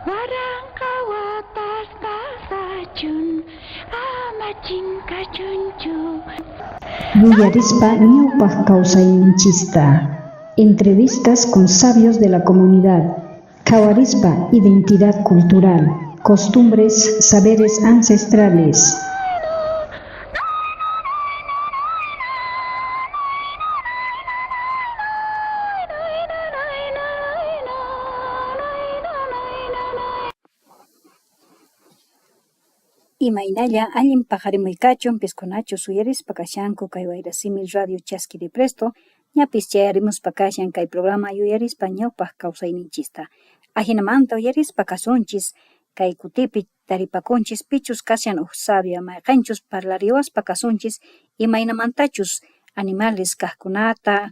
Waranqa watas pasachun, ama chinkachunchu. Yuyarispa ñawpaq kawsayninchista. Entrevistas con sabios de la comunidad. Qhawarispa identidad cultural, costumbres, saberes ancestrales. Imaynalla allin paqarimuy kachun piskunachus uyarispa kashanku kay Wayrasimi Radio Chaski de Presto, ñapis chayarimuspa kashan kay programa yuyarispa ñawpaq kawsayninchista. Ajinamanta uyarispa kasunchis kay kutipi taripakunchis pichus kashan uj sabia mayqenchus parlariwaspa kasunchis imaynamantachus animales kaqkunata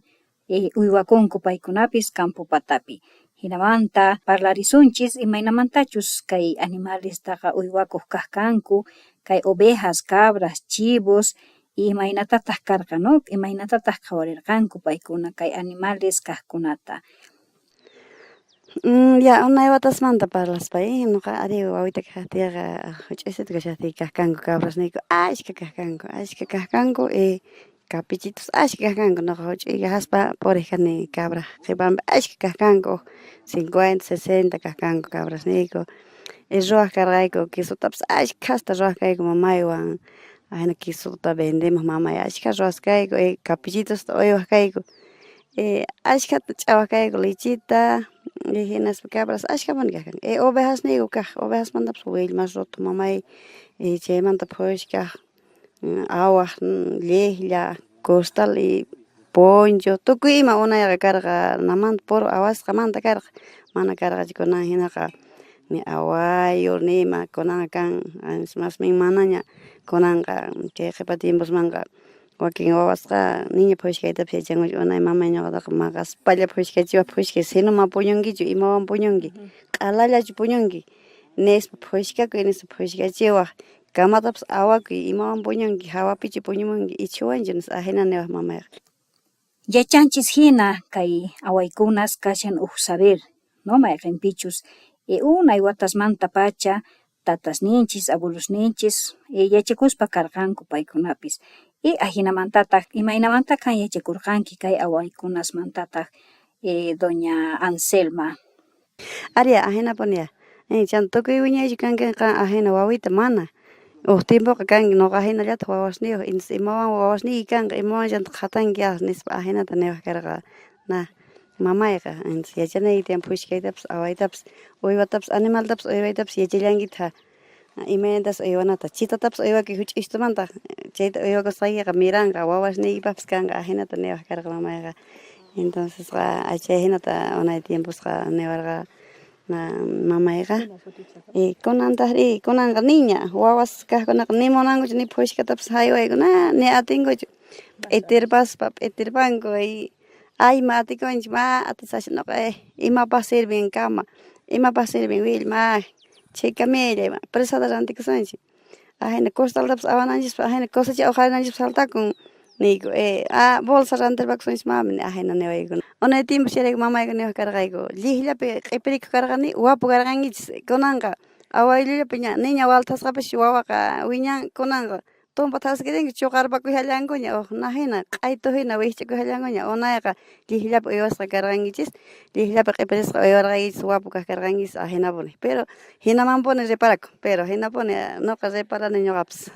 uywakunku paykunapis campo patapi. Jinamanta parlarisunchis imaynamantachus kay animalestaqa uywakuq kaq kanku, kay ovejas, cabras, chivos, imaynatataq karqa, no? Imaynatataq qhawarirqanku paykuna kay animales kaqkunata. Ya unay watasmanta parlaspa, noqa ari wawita kajtiyqa juch'uysitu kashajtiy kaj kanku cabrasniyku ashkha kaj kanku, ashkha kaj kanku y kapichitos ashkha kaj kanku, noqa juch'uy kajaspa purej kani cabraj qhepanpi ashkha kaj kanku, 50, 60 kaj kanku cabrasniyku y ruwaj karqayku quesotapis ashkhasta ruwaj kayku mamaywan, ajina quesota vendemoj mamay ashkha ruwaskayku y kapichitosta uywaj kayku. Ashkhata ch'awaj kayku lechita y jinaspa cabras ashkhapuni kaj kanku y ovejasniyku kaj, ovejasmantapis willmas ruthoj mamay y chaymanta phushkaj awaj llejlla, costal y poncho tukuy ima unayqa karqa namanta puro awasqamanta karqa mana karqachu kunan jinaqa ni awayu ni ima kunanqa kan mas bien manaña kunanqa chay qhepa tiemposmanqa Wakin wawasqa niña phushkaytapis yachankuchu, unay mamay ñuqataqa maqaspalla phushkachiwaq, phushkay si no ma puñunkichu, imawan puñunki, q'alallachu puñunki nispa phushkakuy nispa phushkachiwaq, kamatapis awakuy, imawan puñunki, jawapichu puñumunki, ichhuwanchu nispa ajina niwaq mamayqa. Yachanchis jina kay awaykunas kashan uj saber, no mayqenpichus unay watasmantapacha tatasninchis, abuelosninchis yachakuspa karqanku paykunapis. Y ajinamantataq imaynamanta qan yachakurqanki kay awaykunasmantataq doña Anselma? Ari, ajinapuni ya. Chanta tukuy wiñaychu kanki qan ajina wawita mana. Uj tiempoqa kanki noqa jinallataj wawasniyoj, imawan wawasniyki kanqa, imawan chanta qhatanki nispa ajinata niwaj karqa. Na, mamayqa yachanayki tiyan phushkaytapis, awaytapis, uywatapis, animaltapis uywaytapis yachallankitaj imaynatas uywanata, chitatapis uywakuy juch'uysitumanta, chayta uywakusqaykiqa miranqa, wawasniykipajpis kanqa, ajinata niwaj karqa mamayqa. Entoncesqa chay jinata unay tiemposqa niwarqa mamayqa. Y kunantajrí, kunanqa niña, wawas kajkunaqa ni munankuchu ni phushkatapis jaywayku, na ni atinkuchu. P'itirpaspa p'itirpanku y ay ma atikunchik ma atisasha noqa imapaj sirvin kama, imapaj sirvin willma, chhika millay presata rantikusunchik, ajina costaltapis awananchikpaq ajina cosecha uqharinanchikpaq faltakun niyku bolsa rantirpakusunchik mami ajina niwayku. Unay tiempo chayrayku mamayku niwaj karqayku llijllapi q'ipirikoj karqani wapu karqankichis kunanqa awayllulapi ña niña walthasqapis wawaqa wiñan kunanqa Tumpa thaskirinki chuqarpakujallankuña uj na jina q'aytu jina wijch'ukujallankuña unayqa llijllapi uywasqa karqankichis llijllapi q'ipirisqa uywarqaykichis wapu kaj karqankichis ajinapuni pero jinamanpuni reparakun pero jinapuni noqa reparani ñuqapis.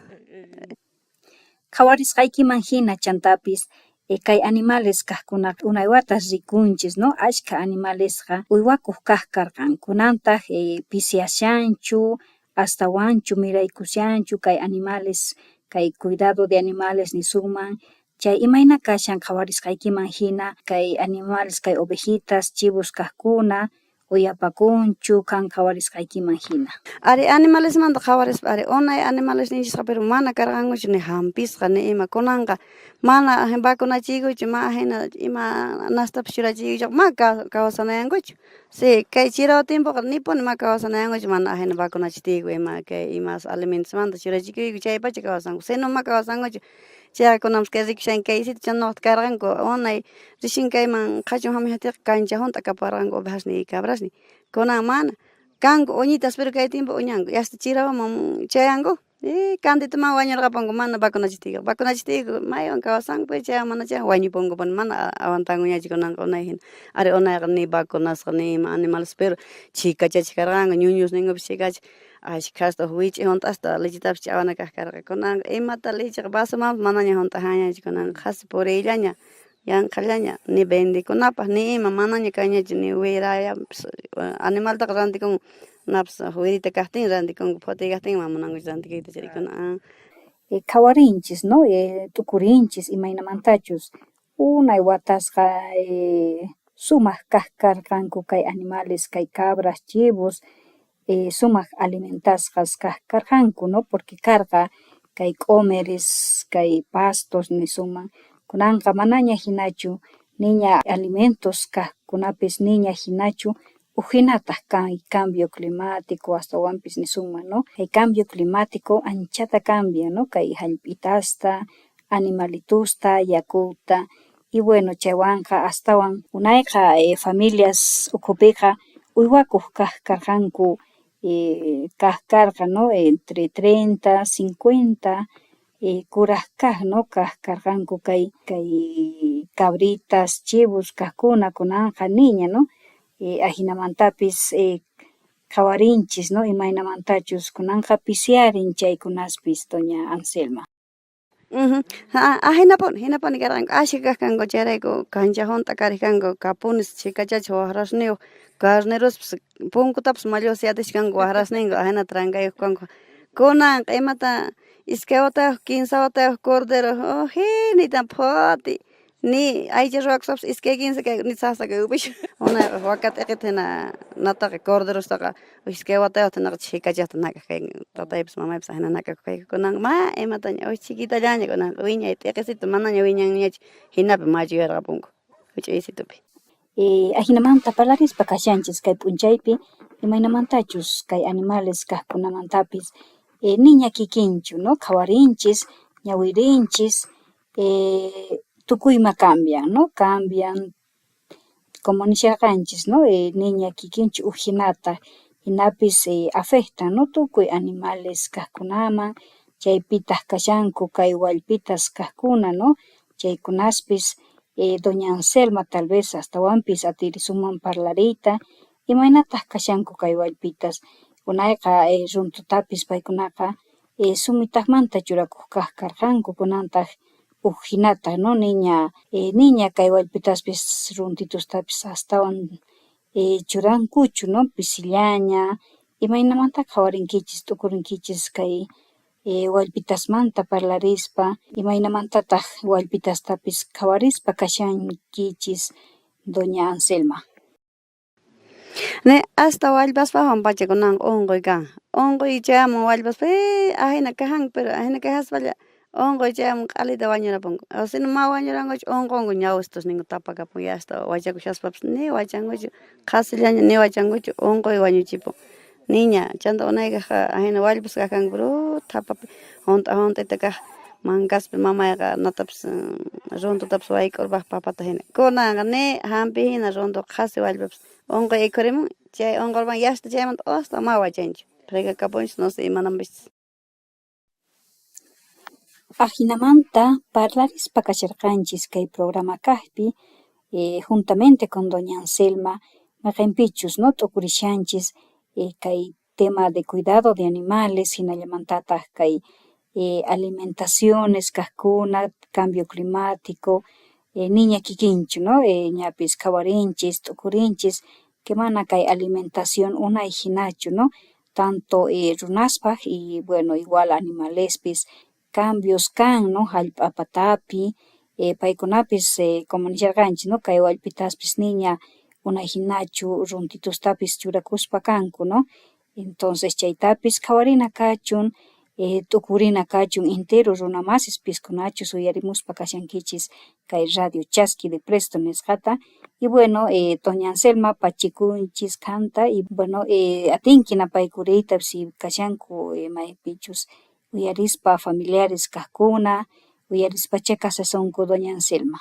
Qhawarisqaykiman jina chantapis kay animales kajkunaqa unay watas rikunchis, no? Ashkha animalesqa uywakuq kaq karqan, kunantaq pisiyashanchu, astawanchu miraykushanchu kay animales, kay cuidado de animales nisunman, chay imayna kashan qhawarisqaykiman jina kay animales, kay ovejitas, chivos kaqkuna uyapakunchu qan qhawarisqaykiman jina? Ari, animalesmanta qhawarispa ari unay animalesninchisqa pero mana karqankuchu ni jampisqa ni ima, kunanqa mana vacunachiykuchu ma ajina ima nastapis churachiykuchu ma kawsanayankuchu. Sí, kay chirawa tiempoqa nipuni ma kawsanayankuchu mana ajina vacunachitiyku ima kay imas alimentosmanta churachikuyku chaypacha kawsanku, sino ma kawsankuchu. Chayqa kunanpis kay rikushanki kay sitio chay noqata karqanku unay recién kayman qhachun jamushajtiyqa kancha junt'a kaparqanku ovejasniy cabrasniy, kunan mana. Kanku uñitas pero kay tiempo uñanku y hasta chirawaman chayanku y cantituman wañurqapunku mana vacunachiktiku, vacunachiktiku maywan kawsanku pero chaywan mana chayan wañupunkupuni mana aguantankuñachu kunanqa unay hina. Ari unayqa ni vacunasqa ni ima animales pero chhikachachej karqanku ñuñusninkupis chhikachej ashkhasta uj wich'i junt'asta lechetapis ch'awana kaj karqa. Kunanqa imata lecheqa vasomanpis manaña junt'ajanñachu kunanqa qhasi puriyllaña yanqhallaña ni vendekunapaj ni ima manaña kanñachu ni wirayapis animaltaqa rantikunku napis wirita kajtin rantikunku phutiy kajtin mana munankuchu rantikuyta chaykuna. Qhawarinchis no t'ukurinchis imaynamantachus unay watasqa sumaj kaj karqanku kay animales kay cabras, chivos sumaj alimentasqas kaj karqanku no porque karqa kay q'omeres kay pastos nisunman kunanqa manaña jinachu niña alimentos kajkunapis niña jinachu ujinataj kay cambio climático astawanpis nisunman no kay cambio climático anchata cambia no kay jallp'itasta animalitusta yakuta y bueno chaywanqa astawan unayqa familias ukhupiqa uywakuq kaj karqanku kaj karqa no entre 30, 50 kuraj kaj no kaj karqanku kay kay cabritas, chivos kajkuna kunanqa niña no ajinamantapis qhawarinchis no imaynamantachus kunanqa pisiyarin chaykunaspis doña Anselma. Ajinapuni, jinapuni karqanku, ashkha kaj kanku chayrayku cancha junt'a karej kanku, kapunis chhikachachej wajrasniyoj, carnerospis punkutapis mallwasiyatich kanku wajrasninku ajina trankayoj kanku. Kunanqa imata iskay watayoj, kinsa watayoj cordero ujinita phuti ni aycha ruwakusapis iskay kinsa kay ni sasa kay upish. Unayqa waka t'iqita jina nataqa corderostaqa iskay watayojta jinaqa chhikachajta nakaj kayku, tataypis mamaypis ajina nakakoj kayku. Kunanqa ma imataña uj chhikitallaña kunanqa wiñay t'iqisito manaña wiñanñachu jinapi machuyarqapunku juch'uysitupi. Ajinamanta parlarispa kashanchis kay p'unchaypi imaynamantachus kay animales kajkunamantapis niña kikinchu no qhawarinchis ñawirinchis tukuyma cambian no cambian como nisharqanchis no niña kikinchu ujinata jinapis afectan no tukuy animales kajkunaman chaypitaj kashanku kay wallpitas kajkuna no chaykunaspis doña Anselma tal vez astawanpis atirisunman parlariyta imaynataj kashanku kay wallpitas unayqa runtutapis paykunaqa sumitajmanta churakuj kaj karqanku kunantaj uj jinata no niña niña kay wallpitaspis runtitustapis astawan churankuchu no pisillaña imaynamanta qhawarinkichis t'ukurinkichis kay wallpitasmanta parlarispa imaynamantataj wallpitastapis qhawarispa kashankichis doña Anselma. Ne hasta wallpaspawan pacha kunanqa unquy kan, unquy chayamun wallpaspa ajina kajanku pero ajina kajaspalla unquy chayamun q'alita wañurapunku, o si no ma wañurankuchu unqunku ñawistusninku tapakapun y hasta wachakushaspapis ni wachankuchu qhasillaña ni wachankuchu unquy wañuchipun niña chanta unaykajqa ajina wallpas kaj kanku pero thapapi junt'a junt'ita kaj mankaspi mamayqa natapis runtutapis wayk'urpaj papata jina kunanqa ni jampi jina runtuqa qhasi wallpapis unquy ikhurimun chay unqurpan yasta chaymanta hasta ma wachanchu fregakapunchis no sé imananpis. Ajinamanta parlarispa kasharqanchis kay programa kajpi juntamente con doña Anselma mayqenpichus no t'ukurishanchis kay tema de cuidado de animales jinallamantataj kay alimentaciones kajkuna cambio climático niña kikinchu no ñapis qhawarinchis t'ukurinchis que mana kay alimentación unay jinachu no tanto runaspaj y bueno igual animalespis cambios kan no jallp'a patapi paykunapis como nisharqanchis no kay wallpitaspis niña unay jinachu runtitustapis churakuspa kanku no entonces chaytapis qhawarina kachun t'ukurina kachun entero runa masis piskunachus uyarimuspa kashankichis kay radio Chaski de Presto nisqata y bueno doña Anselma pachikunchis qanta y bueno atinki napaykuriyta si kashanku maypichus uyarispa familiares kajkuna uyarispachá kasasunku doña Anselma.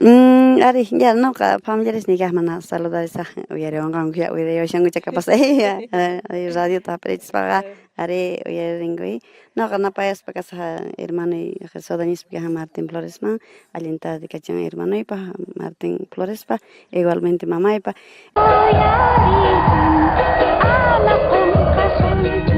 Ari, ya noqa familiaresniy kaj mana saludarisaj uyariwanqanku ya uyariwashankucha capaz radiota jap'irichispaqa ari uyarinku. Noqa napayaspa kasaj hermanoy Sodañispi kaj Martin Floresman, allinta kachan hermanoypaj Martin Florespa, igualmente mamaypa. Uyarisun, ama qonqasunchu.